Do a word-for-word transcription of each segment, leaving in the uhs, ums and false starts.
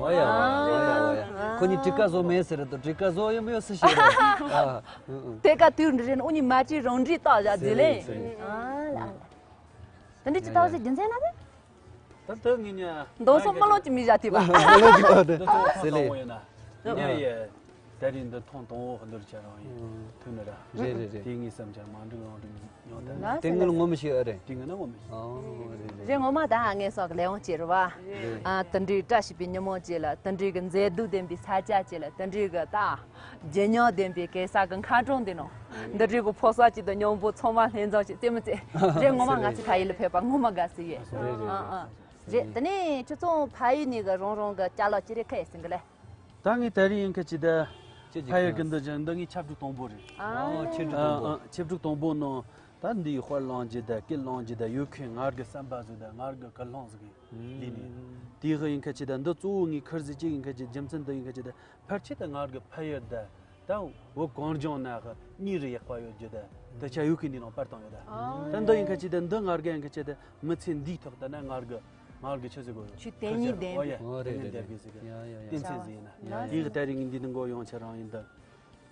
ཨོ་ཡ་ཨོ་ཡ་ཨོ་ཡ། ཁོ་གཉིས་ཊི་ཀ་བཟོ་མེད་ཟེར་དུ་ཊི་ཀ་བཟོ་ཡོད་མེད་སུ་ཤེས་རེད། ཨ། ཨུ་ཨུ། དེ་ག་དུས་འདྲི་རན་ཨུ་གཉིས་མ་བྲིས་རང་འདྲིས་བཏགས་བཞག་ཟེར་ལེ། ཟེར་ལེ། ཨ་ལ་ཨ་ལ། དེ་འདྲི་ཅི་ལྟ་བ་ཟེར་རྒྱུ་མཚན་ལ་རེད། ད་ལྟ་ངས་ཉ་མདོང་སོ་མ་ལོང་ཅི་མི་བཞག་ཐིག་པ། མ་ལོང་ཅི་པ་དེ། འདི་ཚོ་ཟེར་ལེ། ཡོད་ན། ཉ་ཡ། ད་རིང་འདི་ཐོང་དང་བོ་འདིར་ཆ་རང་ཡིན། ཐུག་ནི་ར། རེད་རེད་རེད། དེ་ངའི་བསམ་འཆར་མ་འགྲིག་རང་འགྲིག་ཉོ་ད། ལ་དེ་ངོ་ལ་ངོ་མི་ཤེས་ཨ་རེད། དེ་ངོ་ན་ངོ་མི་ཤེས། ཨོ་རེད་རེད། རེད་ངོ་མ་ད་ངས་སོགས་ཀྱི་ལས་དབང་བྱེད་རུ་བ། རེད། ཨ་དེ་འདྲའི་བཀྲ་ཤིས་པའི་ཉིན་མོ་བཅས་ལ་དེ་འདྲའི་གི་མཛེས་སྡུག་ལྡན་པའི་ས་ཆ་བཅས་ལ་དེ་འདྲའི་གི་ད་ལྗིད་ཉམས་ལྡན་པའི་གེ་སར་གི་མཁའ་འགྲོ་འདི་ནོ། འདི་འདྲའི་གི་ཕོ་གསར་གཅིག་དང་མཉམ་པོ་ཚང་མ་ལྷན་འཛོམས་བྱས་རྩེད་མོ་རྩེ། རེད་ངོ་མ་ང་ཚོ་ཕ་ཡུལ་ལ་ཕེབས་པ་ངོ་མ་དགའ་སི་ཡོད། རེད་རེད་རེད། ཨ་ཨ། རེད། དེ་ནས་ཁྱོད་ཚོ་ཕ་ཡུལ་ནས་གི་རང་རང་གི་ཅ་ལག་ཅི་རེད་ཁ་ཡེ་ཟིན་གི་ལེ། ད་ངས་ད་རེས་ཡིན་ཁ་ཅི་ད། ཅི་ཅི་ཕ་ཡུལ་གི་ཁ་འདི་ཅང་འདི་ངའི་ཆབ་ཕྲུག་དང་པོ་རེད། ཨ། ཨ་ཆབ་ཕྲུག་དང་པོ། ཨ་ཨ་ཆབ་ཕྲུག་དང་པོ་ནང་ད་འདིའི་དཔར་བླངས་རྒྱུ་ད་སྐེ་བླངས་རྒྱུ་ད་ཡོད་མཁན་ང་གི་བསམ་པ་ཟིག་ད་ང་གི་ཀུན་སློང་ཟིག་ཡིན། ལས་ནི། དེའི་ཧི་ཡིན་ཁ་ཅི་ད་འདི་གཙོ་བོ་ངའི་ཁུར་ཟིག་ཅིག་ཡིན་ཁ་ཅི་རྒྱུ་མཚན་འདི་ཡིན་ཁ་ཅི་ད། ཕལ་ཆེར་དུ་ང་གི་ཕ་ཡུལ་དང་ད་བོད་གངས་ལྗོངས་ནང་གི་གཉིས་རུ་ཡག་པ་ཡོད་རྒྱུ་དང་དུ་ཆ་ཡོད་མཁན་འདི་ནང་པར་བཏང་ཡོད་ད། ཨ། ད་འདི་ཡིན་ཁ་ཅི་དང་འདི་ང་རྒན་ཡིན་ཁ་ཅི་དང་མི་ཚེ་འདིའི་ཐོག་ད་ན་ང་གི་ང་གི་ཆི་ཟིག་གོ་ཡོད། ཆུ་དེ་ཉིད་ལྡན་པའི། ཨོ་ཡ། ཨོ་རེད་དེ་ཉིད་ལྡན་པའི་ཟིག་གི་ཡ་ཡ་ཡ། བསྟན་ཚན་ཟིག་ཡིན་ན། ཡ་ཡ། དེ་གི་ད་རིང་འདི་ནི་མགོ་ཡོང་ཆ་རང་ཡིན་ད།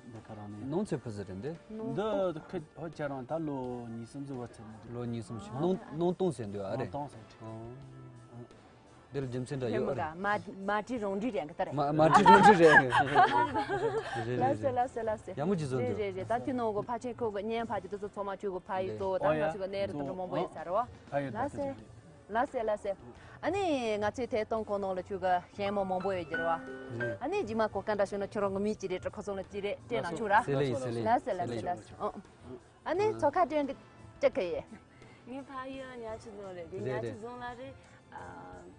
འདི་ག་རང་ནས། ནང་ཚེ་ཕུ་ཟི་རེད་འདི། འདི་ཁ་ཧོ་ཆ་རང་ད་ལོ་ཉིས་སུམ་ཟི་བ་ཚེ་ནི། ལོ་ཉིས་སུམ་ཞིག་ནང་ནང་སྟོང་ཟེར་འདོད་ཨ་རེད། ནང་སྟོང་ཟེར་འདྲི། འདིར་རྒྱུ་མཚན་འདྲ་ཡོད་ཨ་རེད། མ་མ་བྲིས་རང་བྲིས་རེད་གི་ད་རེད། མ་མ་བྲིས་རང་བྲིས་རེད། རེད་རེད་ལ་སེ་ལ་སེ་ལ་སེ། ཡག་མོ་ཅིག་བཟོ་འདུག་རེད་རེད་རེད། ད་དེ་ནང་གི་ཕ་ཆེན་ཁོ་གི་བརྙན་ཕ་གི་དེ་ཚོ་ཚང་མ་ཁྱོད་གི་ཕ་ཡི་གཙོ་བོ་ད་ང་ཚོ་གི་གནས་རི་དེ་འདྲ་མང་པོ་ཡོད་ས་རེད་བ། ལ་སེ་ལ་སེ་ལ་སེ། ཨ་ནི་ང་ཚོའི་ཐད་གཏོང་ཁོ་ནང་ལ་ཁྱོད་གི་ཞན་མོ་མང་པོ་ཡོད་ཀྱི་རེད་བ། ཨ་ནི་རྗེས་མ་གོ་སྐབས་འདྲ་བྱུང་ན་ཁྱོད་རང་གི་མི་ཅི་རེད་ཁོ་ཚོ་ལ་ཅི་རེད་སྤྲད་ན་ཆོག་ར། ལ་སེ་ལ་སེ་ལ་སེ་ལ་སེ། ཨ་ནི་ཚོ་ཁ་དྲན་གི་ཅི་གི་ཡེ། ངའི་ཕ་ཡུལ་ཉ་ཆུ་རྫོང་རེད་དེ་ཉ་ཆུ་རྫོང་ལ་རེད།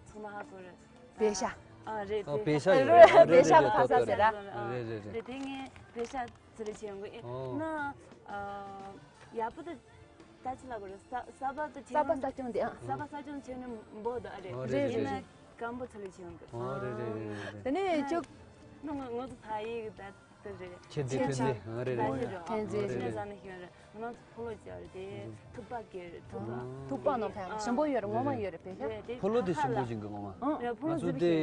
ཚང་མ་ཧ་གོ་རེད། པེ་ཤ། ཨ་རེད། ཨོ་པེ་ཤ་ཡོད་རེད། པེ་ཤ་གི་ཕ་ས་ཟེར་ར། རེད་རེད་རེད། དེ་ངས་པེ་ཤ་ཚུར་ཆེན་གོ་ཨེ་ན། ཡག་པོ་དུ་ད་ཆི་ལ་གོ་རེད། ས་ས་པ་དུ་ཆེན་ས་པ་ས་ཆུང་དེ་ཨ། ས་པ་ས་ཆུང་ཆེན་ནི་འབོ་དུ་ཨ་རེད། ཨོ་རེད་ཡིན་ན་རེད། སྐམ་པོ་ཚུར་ཆེན་གོ་ཨོ་རེད་རེད་རེད་རེད། དེ་ནས་ཅུག་ན་ང་ང་ཚོ་ཕ་ཡིག་ད། ཆེ་དེ་ཐེན་ཙེ། ཨ་རེ་རེ། ཐེན་ཙེ། ཐེན་ཙེ། ནས་ཟ་ནས་ཤེས་རེད། ང་ཚོ་ཕོ་ལོ་ཅི་རེད་དེ། ཐུག་པ་སྐྱེ་རེད་ཐུག་པ། ཐུག་པ་ནང་ཕན་ཞིམ་པོ་ཡོད་རེད་ངོ་མ་ཡོད་རེད་པེ་ཤ། ཕོ་ལོ་དེ་ཞིམ་པོ་ཞིག་གི་ངོ་མ། ང་ཚོ་དེ་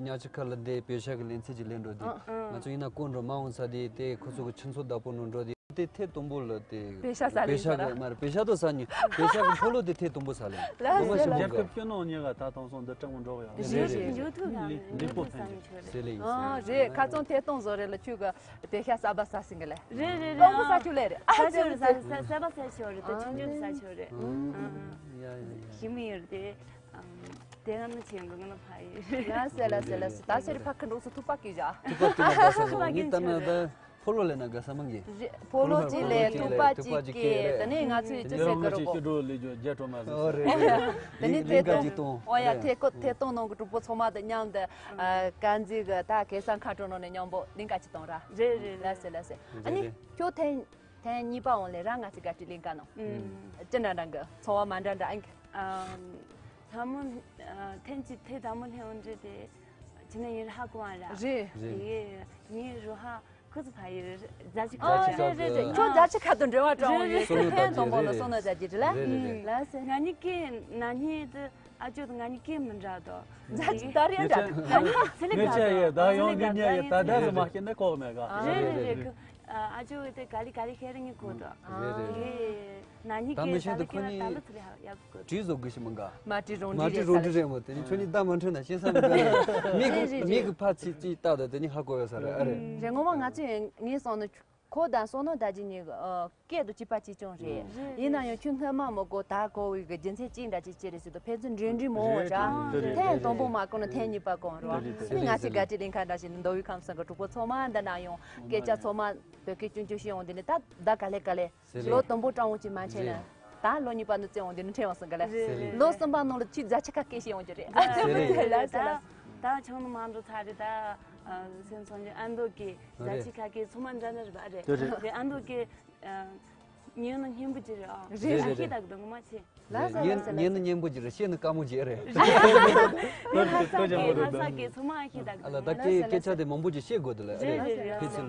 ཉ་ཆུ་ཁ་ལ་དེ་པེ་ཤ་གི་ལེན་ཚད་ཅིག་ལེན་འགྲོ་དེ། ང་ཚོ་ཡིན་ན་ཀོ་འགྲོ་མ་འོང་ས་དེ་དེ་ཁོ་ཚོ་གི་ཆུ་མཚོ་བདག་པོ་ནང་འགྲོ་དེ། དེ་ཐད་དུམ་བུ་ལ་དེ་པེ་ཤ་ས་ལེན་པེ་ཤ་གི་མ་རེད་པེ་ཤ་དོ་ས་ཉུ་པེ་ཤ་གི་ཕོ་ལོ་དེ་ཐད་དུམ་བུ་ས་ལེན་ངོ་མ་ཞིམ་པོ་གི། རྒྱལ་ཁབ་སྤྱི་ནང་ཉེ་ག་ད་དང་སོང་འདི་སྐྲག་མི་འགྲོ་གི་ཡོད། རེད་རེད་རེད། ཡོད་ཐུག་ན་འདི་པོ་ཕན་ཅིག་རེད། ཟེར་ལེ་ཡིན་ཨ་ཟེར་རེད། ཁ་ཚོན་ཐད་གཏོང་བཟོ་རེད་ལ་ཁྱོད་གི་པེ་ཤ་ས་པ་ས་སིང་གི་ལེ། རེད་རེད་རེད། ཀོང་པོ་ས་ཆུ་ལེ་རེད་ཨ་ས་ཆུ་རེད། ས་ས་པ་ས་ཆུ་རེད་ད་ཆུང་ཆུང་ས་ཆུ་རེད། ཡ་ཡ་ཡ། ཞི་མི་ཡོད་དེ། དེ་ང་ནི་ཆེན་གི་ང་ནི་ཕ་ཡི། ཡ་སེ་ལ་སེ་ལ་སེ་ད་སེ་རི་ཕ་ཁི་འགྲོ་སུ་ཐུག་པ་ཀི་ཇ། ཐུག་པ་ཀི་ན་ག་ས་ངི་ད་ན་ད་ཕོ་ལོ་ལེ་ན་ག་ས་མང་གི། ཕོ་ལོ་ཅི་ལེ་ཐུག་པ་ཅི་ཀི་ད་ནི་ང་ཚོའི་ཅི་སེ་ཀི་རུ་གོ། ད་ནི་ཐད་གཏོང་ཨོ་ཡ་ཐད་གཏོང་ཐད་གཏོང་ནང་གི་གྲོགས་པོ་ཚང་མ་དང་མཉམ་དུ་ཀན་ཛི་གི་ད་གེ་སར་མཁའ་འགྲོ་ནང་ནས་མཉམ་པོ་གླིང་ག་ཅི་གཏོང་ར། རེད་རེད་ལ་སེ་ལ་སེ་ཨ་ནི་ཁྱོད་ཐེན། ཐེངས་གཉིས་པ་འོང་ལས་རང་ང་ཚོ་ག་ཏི་ལིང་ཀ་ནང་། ཅི་འདྲ་འདྲ་གི་ཚོར་བ་མ་འདྲ་འདྲ་ཨང་གི། ཨམ། ཐ་མོ། ཐེངས་གཅིག་ཐེངས་དང་པོ་ལྷན་འོང་འདྲི་དེ། ཅི་ནས་ཡིན་ཧ་གོ་བ་ར། རེད། རེད། ངའི་རུ་ཧ་ཁོ་ཚོ་ཕ་ཡི་རྫ་ཆུ་ཁ། ཨ་རེད་རེད་རེད། ཁྱོད་རྫ་ཆུ་ཁ་དང་འབྲེལ་བ་དྲང་ཡོད། སོ་ནོ་ཐེངས་དང་པོ་ལ་སོ་ནོ་རྫ་ཆུ་རེད་ལ། རེད་རེད་རེད། ལ་སེ་ང་གཉིས་ཀའི་ན་ནིང་དུ། ཨ་ཅོ་དང་ང་གཉིས་སྐད་མི་འདྲ་དོ། ད་རེས་འདྲ་འདུག་ང་གཉིས་ཚེ་ལེགས་ངས་དགའ་ཅག་ཡས་ད་ཡོང་གི་ཉེ་ཡས་ད་ལྟ་ཟི་མ་ཤེས་ནས་ཀོག་མེད་ག་རེད་རེད་རེད། ཨ་ཅོ་དེ་ག་ལི་ག་ལི་ཤེས་རེ་ངས་གོ་དོ། རེད་རེད་རེད། ན་ནིང་ད་མི་གི་ཤེས་ད་འདུག་ལི་ཁོ་ཁྱེད་ད་གཉིས་ལི་ཚེ་ལེགས་ཡག་གོ། བྲིས་བཟོ་དགོས་ཤི་མི་འགའ། མ་བྲིས་རང་མ་བྲིས་བྲིས་རང་རེད། བྲིས་རེད་མོ་དེ་ནི་ཁྱོད་གཉིས་ད་མ་འཕྲོད་ན་ཤེས་ས་མི་འགའ་རེད། མིག་གི་མིག་གི་ཕར་ཚིག་ཅིག་ལྟ་དོ་དེ་ནི་ཧ་གོ་ཡོད་ས་རེད་ཨ་རེད། རེད་ངོ་མ་ང་ཚོས་ངས་སོང་ནི། ཁོ་དང་བསོད་ནམས་དར་རྒྱས་གཉིས་ཀྱི་སྐད་དུ་གཅིག་པ་གཅིག་རྐྱང་རེད། ཡིན་ན་ཡང་ཁྱོད་སྔོན་མ་མི་གོ་ད་གོ་བའི་གི་རྒྱུ་མཚན་གཅིག་འདྲ་གཅིག་ཅི་རེད་ཟེར་དུས་ཕན་ཚུན་འདྲེས་འདྲེས་མང་བ་ར། ཐེངས་དང་པོ་མ་གོ་ན་ཐེངས་གཉིས་པ་གོ་ར། ཨ་ནི་ང་ཚོའི་དགའ་སྤྲོའི་གླིང་ཁ་འདྲ་ཞིག་ནི་མདོ་དབུས་ཁམས་གསུམ་གྱི་གྲོགས་པོ་ཚང་མ་འདི་ན་ཡོང་སྐད་ཆ་ཚང་མ་བོད་སྐད་ཆུང་ཆུང་ཞིག་ཡོང་དེ་ནི་ད་ད་ག་ལེ་ག་ལེ། ལོ་དང་པོ་སྤྲང་བོ་ཅིག་མ་ཆེ་ན། ད་ལོ་གཉིས་པ་ནི་བཙན་འོང་དེ་ནི་ཕྲེང་བ་སང་ག་ལེ། ལོ་གསུམ་པ་ནང་ལ་ཆུ་རྫ་ཆུ་ཁ་སྐད་ཤེས་ཡོང་རྒྱུ་རེད། ལ་ཟེར་ལ། ད་ཆང་ནི་མ་འགྲོ་ཚར་རེད་ད། སེམས་སང་རྒྱུ་ཨ་མདོ་གི་རྫ་ཆུ་ཁ་སྐད་ཚང་མ་འདྲ་ན་རེད་པ་རེད། དེ་ཨ་མདོ་གི་ཉོས་ན་སྙན་པོ་ཅིག་རེད་ཨ། རེད་རེད་རེད། ཨ་ཁྱི་དག་དང་ངོ་མ་ཆེ། ལགས་སོ་ཉན་ལགས་སོ་ཉན་ནི་ལགས་སྙན་པོ་ཅིག་རེད། བཤད་ནི་དཀའ་མོ་ཅིག་རེད། ལྷ་ས་གི་ལྷ་ས་གི་ཚང་མ་ཤེས་ད་གི་ཨ་ལ་ད་ལགས་སོ་སྐད་ལགས་སྐད་ཆ་སོ་དེ་མང་པོ་ཅིག་བཤད་དགོས་འདུག་ལ། རེད་རེད་རེད། ཕལ་ཆེར་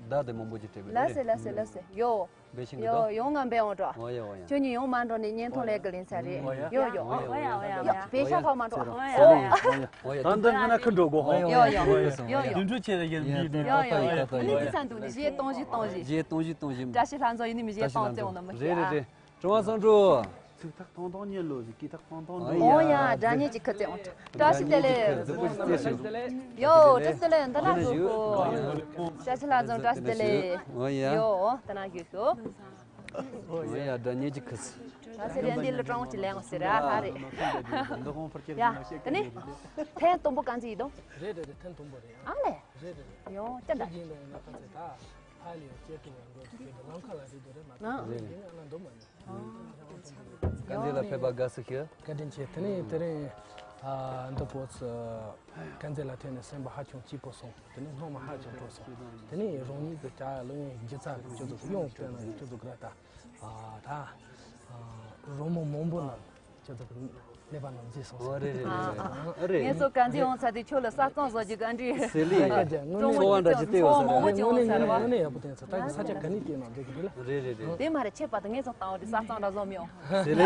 བརྡ་དེ་མང་པོ་ཅིག་སྤྲད་དགོས་ལགས་སོ་རེད། ལགས་སོ་ལགས་སོ་ལགས་སོ་ཡོ། འབད་ཤིང་གི་ཡོ་ཡོ་ང་འབད་འོང་འགྲོ། འོ་ཡ་འོ་ཡ། ཁྱོད་གཉིས་ཡོང་མ་འགྲོ་ནས་བརྙན་ཐུང་ལས་གི་ལིན་ས་རེད། ཡོ་ཡོ། འོ་ཡ་འོ་ཡ་འོ་ཡ། ཡོ་བེ་ཤ་ཕག་མ་འགྲོ། འོ་ཡ། ད་འདི་ང་ན་ཁུ་འགྲོ་གོ་ཧོ། ཡོ་ཡོ་ཡོ་ཡོ། དུས་འགྲོ་ཆེ་ལ་ཡར་འབུད་འགྲོ། ཡོ་ཡོ་ཡོ། ཨ་ནི་འདི་ས་འདུག་ནི་གཞས་གཏོང་གཞི་གཏོང་གཞི། གཞས་གཏོང་གཞི་གཏོང་གཞི། བཀྲ་ཤིས་ལྷ་མཛོད་ཡིན་ནི་མི་གཞས་གཏོང་རྩེ་འོང་ནི་མི་ཤེས་ཨ། རེད་རེད་རེད། ཀྲུང་ཧྭ་གསུང་ཀྲོའུ། ཚིག་ཐག་ཐང་ཐང་ཉན་ལོ་ཟིག་སྐད་ཐག་ཐང་ཐང་འགྲོ། ཨོ་ཡ། སྒྲ་སྙན་གྱི་ཁུ་རྩེ་འོང་། བཀྲ་ཤིས་བདེ་ལེགས། ཡོ་བཀྲ་ཤིས་བདེ་ལེགས་འདི་ལ་ཞུ་གོ། བཀྲ་ཤིས་ལྷ་མཛོད་བཀྲ་ཤིས་བདེ་ལེགས། ཨོ་ཡ། ཡོ་འདི་ན་ཞུ་ཞུ། ཨོ་ཡ། སྒྲ་སྙན་གྱི་ཁུ་ཚུ། ད་སེ་རེད་འདི་ལ་ཀྲང་ཅི་ལེང་སེ་ར་ཧ་རེ། ཡ་དེ་ནི་ཐེངས་དང་པོ་གང་ཅི་ཡིན་དོ། རེད་རེད་རེད། ཐེངས་དང་པོ་རེད་ཨ། ཨ་ལེ། རེད་རེད་རེད། ཡོ་ཅི་འདྲ། ཡིན་ལ་ཡིན་ན་ཁ་ཚེ་ད་ཕ་ལི་ཡ་ཅེ་ཏི་ཡང་འགྲོ་ཟིག་གི་ལམ་ཁ་ལ་རེད་འདུག་རེད་མ་གཏོགས་ཨ། རེད་རེད། ཡིན་ན་ལ་འདུག་མ་ནི། དཀར་མཛེས་ལ་ཕེབས་པ་དགའ་བསུ་ཞུ། བཀའ་དྲིན་ཆེ། དེ་ནས་དེ་རིང་ཨ་འདི་བོ་ཚོ་དཀར་མཛེས་ལ་ཐོན་ནས་སེམས་པ་ཧ་ཅང་སྐྱིད་པོ་སོང་། དེ་ནས་སྣང་བ་ཧ་ཅང་སྤྲོ་སོང་། དེ་ནས་རང་ཉིད་ཀྱི་ཀྱ་གླུ་ཡོན་སྒྱུ་རྩལ་ཁྱོད་ཚོ་ཡོང་བསྟན་ན་ཁྱོད་ཚོ་ག་ར་ད་ཨ་ད་ཨ་རོལ་མོ་མང་པོ་ནང་ཁྱོད་ཚོ་གི་ཀླད་པ་ནང་འཛུལ་སོང་ཟེར། ཨོ་རེད་རེད་ཨ་རེད་ཨ། རེད། ངས་ཚོ་དཀར་མཛེས་ཡོང་ཚར་དུས་ཁྱོད་ལ་ས་གཙང་བཟོ་རྒྱུ་ག་འདྲི། ཟེར་ལེ། ཀྲུང་ཚོར་བ་འདྲ་ཅིག་སྟེར་བ་ཟེར་ར། དངོས་གནས་དངོས་གནས་ཡག་པོ་བསྟན་ཚོ་ད་གི་ས་ཆ་ག་ནས་སྐྱེས་ན་འགྲིག་གི་རེད་ལ། རེད་རེད་རེད། དེ་མ་རེད་ཁྱེད་པ་དང་ངས་ཚོ་བཏང་བ་དེ་ས་གཙང་འདྲ་བཟོ་མི་ཡོང་། ཟེར་ལེ།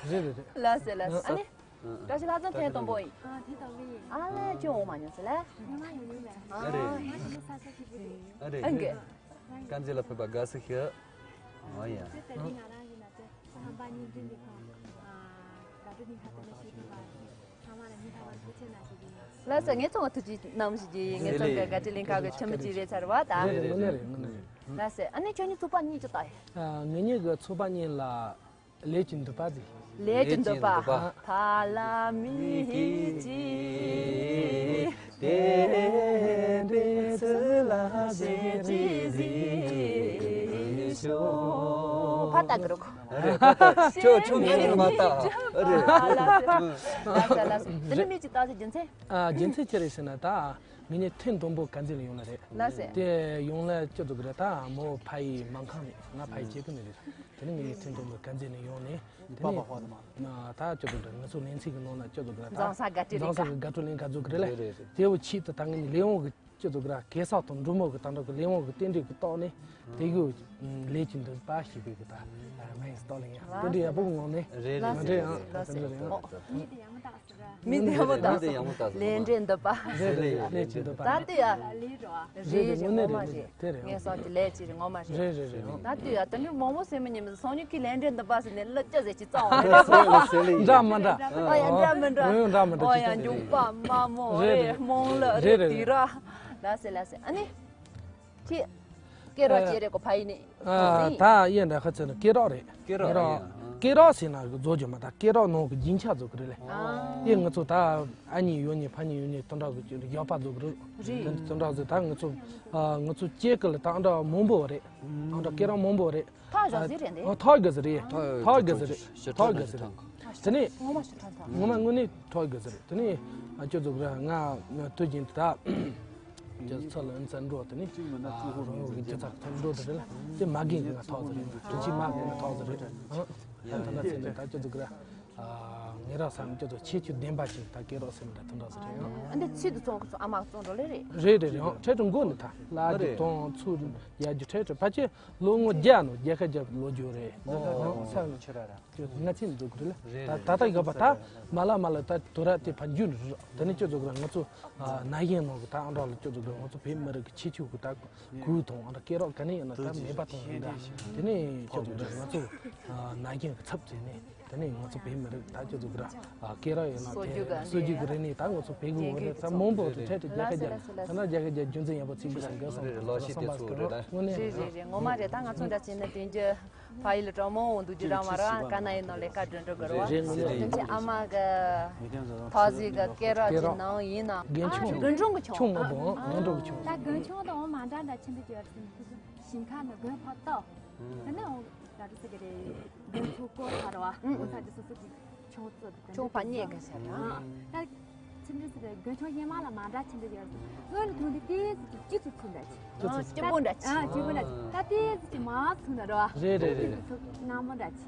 རེད་རེད་རེད། ལ་ཟེར་ལ་ཟེར་ཨ་ནི། བཀྲ་ཤིས་ལྷ་མཚོ་ཐེངས་དང་པོ་ཡིན། ཨ་ཐེངས་དང་པོ་ཡིན། ཨ་ལས་ཁྱོད་འོང་མ་མྱོང་ཟེར་ལ། ཉི་མ་ཡོང་ཡོད་མེད། ཨ་རེད། ཨ་ང་ཡིན་ས་ས་ཞིག་རེད། ཨ་རེད། ཨ་ངས། དཀར་མཛེས་ལ་ཕེབས་པ་དགའ་བསུ་ཞུ། ཨོ་ཡ། ད་ལྟ་ང་རང་ཡིན་ན་ཚེ་ཧམ་པ་གཉིས་འཛིན་གྱི་ཁོང་། དགའ་སྤྲོ་གཉིས་ཁ་ཏོན་ཞུ་ཐུབ་པ་ཚང་མ་ལ་མི་ཁ་བ་ཐུགས་ཆེ་གནང་ཞུ་གི་ཡིན། ལགས་སོ་ངས་ཚང་མ་ཐུགས་རྗེ་གནང་ཞུ་གི་ཡིན། ངས་ཚང་གི་དགའ་སྤྲོ་གླིང་ཁ་གི་ཁྱིམ་མི་གཅིག་རེད་ཚར་བ་ད། རེད་རེད་དངོས་གནས་རེད་དངོས་གནས་རེད། ལགས་སོ་ཨ་ནི་ཁྱོད་གཉིས་ཚོགས་པ་གཉིས་ཅི་ལྟ་ཡིན། ངེད་གཉིས་ཀྱི་ཚོགས་པ་གཉིས་ལ་ལས་ཀྱི་འདོད་པ་ཟེར། ལས་ཀྱི་འདོད་པ། ལས་ཀྱི་འདོད་པ། ཕ་ལ་མི་ཧི་ཅི། དེ་འདྲའི་ཚུལ་ལ་ཞེ་དྲིས་ཟིག་ཤོག་ཕ་ལྟ་གི་རོགས། རེད་ད་ལྟ་ཁྱོད་ཁྱོད་ངའི་ངོ་མ་ལྟ། རེད། ལ་ལ་ལ་ལ་འདི་ནི་མི་གཅིག་ལྟ་ཟེར་རྒྱུ་མཚན། ཨ་རྒྱུ་མཚན་ཅི་རེད་ཟེར་ན་ད་ངེད་གཉིས་ཐེངས་དང་པོ་དཀར་མཛེས་ལ་ཡོང་ལ་རེད། ལ་ཟེར། དེ་ཡོང་ལ་ཅི་འདུག་གི་རེད་ད་མོ་ཕ་ཡི་སྨན་ཁང་ནས་ང་ཕ་ཡི་སྐྱེ་ཁུལ་ནས་རེད། དེ་ནི་ངེད་གཉིས་ཐེངས་དང་པོ་དཀར་མཛེས་ནས་ཡོང་ནས་དེ་ནི་ད་ཅི་འདུག་གི་རེད་ང་ཚོ་ལེན་ཚིག་གི་ནང་ན་ཅི་འདུག་གི་རེད་ད་འཛམ་ས་དགའ་སྤྲོ་ལེན་ཁ་འཛམ་ས་གི་དགའ་སྤྲོ་ལེན་ཁ་འཛུགས་གི་རེད་ལ། རེད་རེད་རེད། དེ་བོ་ཆེད་དུ་ད་ངེད་གཉིས་ལས་དབང་གི་ཅི་འདུག་ར་གེ་སར་དང་འབྲུག་མོ་གི་ད་འདྲ་གི་ལས་དབང་གི་རྟེན་འབྲེལ་གི་ཐོག་ནས་དེ་གི་ལས་ཀྱི་འདུན་པ་ཞེས་པའི་གི་ད་ང་ཡི་སྟོད་ལ་ཡང་རྟེན་འབྲེལ་ཡག་པོ་གི་ངང་ནས་རེད་རེད་ང་འདྲ་ཡང་ད་དེ་འདྲ་ཡང་མི་དེ་ཡག་མོ་ད་མི་དེ་ཡག་མོ་ད་མི་དེ་ཡག་མོ་ད་ལས་འབྲེལ་འདུན་པ་རེད་རེད་ལས་ཀྱི་འདུན་པ་ད་དེ་ཡ་རེད་རེད་ངོ་མ་རེད་ངས་སོགས་ཀྱི་ལས་ཀྱི་རེད་ངོ་མ་རེད་རེད་རེད་རེད་ད་དེ་ཡ་ད་ནི་མང་མོ་སེམས་མི་ཉིད་མི་སོང་ཉུལ་གི་ལས་འབྲེལ་འདུན་པ་ཟེར་ནས་ལ་ཅི་ཟེར་གྱི་རྩ་བ་རེད་འདྲ་མི་འདྲ་ཨོ་ཡ་འདྲ་མི་འདྲ་འོ་ཡ་འདྲ་མི་འདྲ་ཨོ་ཡ་འཇུག་པ་མ་མོ་རེད་རྨོངས་ལ་རེད་དེ་ར། ལ་སེ་ལ་སེ་ཨ་ནི། ཁྱེད། སྐེ་རགས་ཅེ་རེ་གོ་ཕ་ཡི་ནི། ཨ་ད་ཡིན་འདྲ་ཁ་ཚོན་ན་སྐེ་རགས་རེད། སྐེ་རགས་རེད། སྐེ་རགས་ཟེར་ན་གི་བཟོ་རྒྱུ་མ་ད་སྐེ་རགས་ནང་གི་རྒྱན་ཆ་བཟོ་གི་རེད་ལེ། ཨ། ཡིན་ང་ཚོ་ད་ཨ་ནི་ཡོད་ནི་ཕ་ནི་ཡོད་ནི་དོན་དག་གི་ཡག་པ་བཟོ་གི་རེད། རེད། དོན་དག་ཟེར་ད་ང་ཚོ་ཨ་ང་ཚོ་སྐྱེ་གི་ལ་ད་ཨ་འདྲ་མང་པོ་རེད། ཨ་འདྲ་སྐེ་རགས་མང་པོ་རེད། ཐག་བཞག་ཟིག་རེད་འདི། ཨ་ཐག་གི་ཟིག་རེད། ཐག་གི་ཟིག་རེད། ཐག་གི་ཟིག་རེད། དེ་ནས། ངོ་མ་ཞིག་ཐག་ཐག་ངོ་མ་དངོས་གནས་ཐག་གི་ཟིག་རེད། དེ་ནས་ཨ་ཁྱོད་ཚོ་གི་ང་ང་དུས་རྒྱུན་དུ་ད་ཁྱོད་ཚོ་ལ་ཨ་ནི་འགྲོ་དེ་ནས་ཨ་རང་གི་སྒྱུ་རྩལ་ཐོག་འགྲོ་དེ་རེད་ལ་དེ་མ་རྒན་གི་ང་ཐག་ཟིག་རེད། དྲིན་ཆེན་མ་རྒན་ང་ཐག་ཟིག་རེད། ཨ་ད་ལྟ་ཚེ་ནས་ད་ཁྱོད་ཚོ་གི་ཨ་ངེད་རང་བསམ་ཁྱོད་ཚོ་ཁྱད་ཆོས་ལྡན་པ་ཅིག་ད་སྐེ་རགས་སེམས་ད་དེ་འདྲ་ཟིག་རེད། ཨ་འདི་ཚིག་ཏུ་བཙོང་གི་ཚོ་ཨ་མ་བཙོང་འགྲོ་ལེ་རེད། རེད་རེད་རེད། ཨ་ཁྲལ་དུ་འགོ་ནི་ད་ལ་རྒྱུ་གཏོང་ཚུར་ཡ་རྒྱུ་ཁྲལ་དུ་ཕ་ཆེ། ལོ་ངོ་བརྒྱ་ནང་རྒྱལ་ཁ་རྒྱབ་ལོ་རྒྱུ་རེད། ཨོ་ཨོ་ཨོ་ས་ནས་ཆེ་ར་ར། ང་ཚོས་འཛུགས་རེད་ལ། རེད་ད་རེད་ད་ལྟ་ཡོད་པ་ད་མ་ལ་མ་ལ་ད་དུ་ར་དེ་ཕ་འཇུ་ནི་རེད། དེ་ནས་ཁྱོད་འཛུགས་ར་ང་ཚོ་ན་གཞོན་ནང་གི་ད་ཨང་གྲངས་ལ་ཁྱོད་འཛུགས་ར་ང་ཚོ་བོད་མི་རིགས་ཀྱི་ཁྱད་ཆོས་ཀྱི་ད་གུ་དང་ཨང་གྲངས་སྐེ་རགས་ག་ནས་ཡིན་ན་ད་མེད་པ་དང་ཡིན་ད། དེ་ནས་ཁྱོད་འཛུགས་ར་ང་ཚོ་ན་གཞོན་གྱི་ཚབ་བྱས་ནས། དེ་ནས་ང་ཚོ་བོད་མི་རིགས་ད་ཁྱོད་ཚོ་གི་ར་སྐད་རགས་ཡོད་ན་སྲོལ་རྒྱུན་གི་སྲོལ་རྒྱུན་གི་རིག་གནས་ད་ང་ཚོ་བོད་གི་འོ་རེད་ད་མང་པོ་རེད་ཁྲལ་དུ་རྒྱལ་ཁ་རྒྱལ་ད་ན་རྒྱལ་ཁ་རྒྱལ་རྒྱུ་མཚན་ཡག་པོ་ཚིག་གི་སང་གི་སང་གི་ལག་ཤེས་དེ་ཚོ་རེད་ད་དངོས་གནས་རེད་རེད་རེད་ངོ་མ་རེད་ད་ང་ཚོ་འདྲ་བྱས་ན་དོན་རྒྱུ་ཕ་ཡུལ་ལ་གྲོགས་མོ་འོང་འདུག་རྒྱུ་རང་མ་རང་ག་ན་ཡིན་ནོ་ལས་ཀ་སྒྲུབ་འགྲོ་གི་རེད་བ། དོན་ཆེན་ཨ་མ་གི་ཐག་ཟིག་གི་སྐད་རགས་ཀྱི་ནང་ཡིན་ན་དགུན་ཆུང་དགུན་ཆུང་གི་ཆུང་མ་བོ་དགུན་ཆུང་གི་ཆུང་ད་དགུན་ཆུང་དང་མ་འདྲ་འདྲ་ཆེན་པོ་ཅིག་ཡོད་རེད། ཞིང་ཁ་ནི་དགུན་ཕོ་ཏོ། དེ་ནས་འོང་ད་དུ་ཟེར་གི་རེད། དགུན་ཚོ་སྐོར་ཚར་བ། ཨུ་ཚ་དུ་སོ་སོ་གི་ཆུང་ཚོ་དུ་ཆུང་ཕ་ཉེ་ག་ཤ་ད། ད་ཆི་འདྲ་ཟེར་གི་དགུན་ཆུང་ཡན་མ་ལ་མ་འདྲ་ཆི་འདྲ་ཡོད་ཟེར། སྔོན་ལ་ཐོན་དུས་ཏི་ཙི་ཅི་ཙི་ཚུ་འདྲ་ཆི། ཨ་སྐྱིད་པོ་འདྲ་ཆི། ཨ་སྐྱིད་པོ་འདྲ་ཆི། ད་ཏི་ཙི་ཅི་མ་ཚུ་འདྲ་ར་བ། རེད་རེད་རེད། ཏི་ཙི་ཚུ་ནག་མོ་འདྲ་ཆི།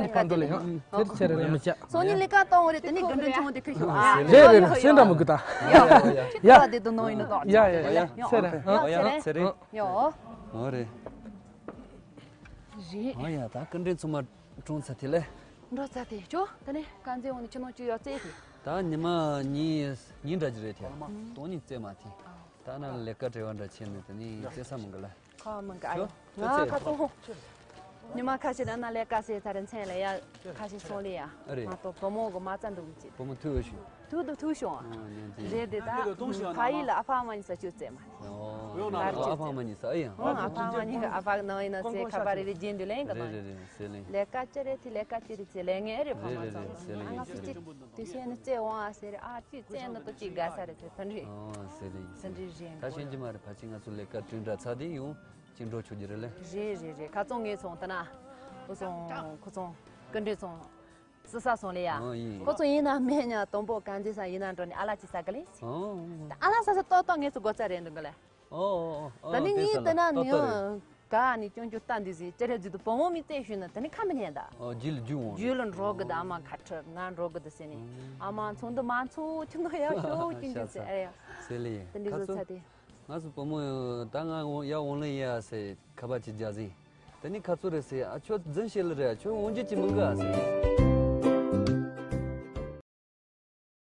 ཡོང་དུ་ཕན་ཐོགས་ལེ་ཡང་། དེར་ཆེ་རེ་ལ་མི་བྱ། སང་ཉིན་ལས་ཀ་བཏང་བ་རེད། དེ་ནི་དགུན་འགྲོ་ཆུང་དེ་ཁ་ཤོག་ཨ། རེད་རེད་རེད། སེམས་འདྲ་མི་དགོས་ད། ཡ་ཡ་ཡ། ཁྱེད་ད་དེ་དུ་ནང་ཡིན་ནོ་ད། ཡ་ཡ་ཡ། ཚེ་རེད། ཡ་ཚེ་རེད། ཡོ། ཨོ་རེད། རེད། ཨོ་ཡ། ད་སྐུ་མགྲོན་ཚང་མ་གྲོངས་ཚར་དེ་ལས། འགྲོ་ཚར་དེ་ཅོ། ད་ནི་དཀར་མཛེས་འོང་ནི་ཁྱི་ནང་བཅུག་ཡོད་ཚེ་དེ། ད་ཉི་མ་གཉིས་གཉིས་འདྲ་ཅིག་རེད་དེ། སྟོང་ཉིན་རྩེ་མ་དེ། ད་ན་ལས་ཀ་བྲེལ་བ་འདྲ་བྱས་ནས་དེ་ནི་རྩེ་ས་མི་འགི་ལ། ཁ་མི་འགའ་ཡོ། ང་ཁ་ཚོང་། ཉི་མ་ཁ་ཤས་ན་ལས་ཀ་ཟེར་ཚར་རེ་མཚན་ལ་ཡ་ཁ་ཤས་སོང་ལེ་ཡ། ཨ་རེད། ང་ཏོ་བུ་མོ་གི་མ་རྩ་འདུག་གི་ཅི། བུ་མོ་ཐུག་ཤོག་ཐུག་འདུག་ཐུག་ཤོག་ཨ་ཉན་ཅི། རེད་དེ་ད་ཕ་ཡུལ་ལ་ཨ་ཕ་མ་ཉིས་ས་ཅུ་རྩེ་མ། ཨོ། ཨ་ཕ་མ་ཉིས་ས་ཨེ་ཡ། ཨ་ཕ་མ་ཉིས་ཨ་ཕ་ནང་ཡིན་ན་ཟེར་ཁ་པར་རེ་རེ་རྒྱན་དུ་ལེན་གི་ནང་། རེད་རེད་རེད་ཟེར་ལེ། ལས་ཀ་ཅི་རེད་དེ་ལས་ཀ་ཅི་རེད་ཟེར་ལེ་ངས་རེད་ཕ་མ་ཚོ། ཨ་ང་ཚོ་ཅི། དེ་བྱས་ནས་རྩེ་འོང་ཨ་ཟེར། ཨ་ཅི་རྩེ་ནི་ཏོ་ཅི་དགའ་ས་རེད་དེ་དོན་རེད། ཨོ་ཟེར་ལེ་ཡིན་ཟེར་ལེ། ད་ཤེས་ཀྱི་མ་རེད། ཕ་ཆེ་ང་ཚོ་ལས་ཀ་གྲོས་འདྲ་ཚ་དེ་ཡོང་ཅི་འགྲོ་ཆོག་གི་རེད་ལེ། རེད་རེད་རེད། ཁ་ཚོང་ངས་ཚོང་ལྟ་ན། ཁོ་ཚོང་ཁོ་ཚོང་སྐུ་མགྲོན་ཚོང་། སི་ས་སོང་ལེ་ཡ། ཨོ་ཡིན། ཁོ་ཚོ་ཡིན་ན་མེད་ཉ་དོམ་པོ་གང་ཅི་ས་ཡིན་ན་འགྲོ་ནས་ཨ་ལ་ཅི་ས་ག་ལེ། ཨོ། ཨ་ལ་ས་ས་ཏོག་ཏོག་ངས་ཚོ་སྒོ་རྩ་རེད་འདུག་ག་ལེ། ཨོ་ཨོ་ཨོ། ད་ནི་ངས་ལྟ་ན་ནི་ག་ནི་ཅུང་ཅུང་ལྟ་འདི་ཟིག་ཅི་རེད་ཟིག་ཏུ་བུ་མོ་མི་བཙས་ཞུས་ན་ད་ནི་ཁ་མི་ཉན་ད། ཨོ་རྗེས་ལ་རྒྱུ་འོང་། རྗེས་ལ་འགྲོ་གི་ད་ཨ་མ་ཁ་ཁྲི་ང་འགྲོ་གི་ད་ཟེར་ནས། ཨ་མ་ཚོང་འདི་མ་ཚོང་ཁྱི་ནོ་ཡག་ཤོག་ཅུང་ཅུང་ཟེར་ཨེ་ཡ། ཟེར་ལེ་ཡིན། ད་འདི་ཁ་ཚོ་ཚོ་ཚ་དེ། ང་ཚོ་བུ་མོ་ད་ང་ཡ་འོང་ལེ་ཡ་ཟེར་ཁ་པར་ཅིག་རྒྱག་ཟིན། ད་ནི་ཁ་ཚོ་རེད་ཟེར། ཨ་ཁྱོད་རྫུན་བཤད་ལེ་རེད། ཁྱོད་འོང་རྒྱུ་ཅི་མི་འགའ་ཟེར།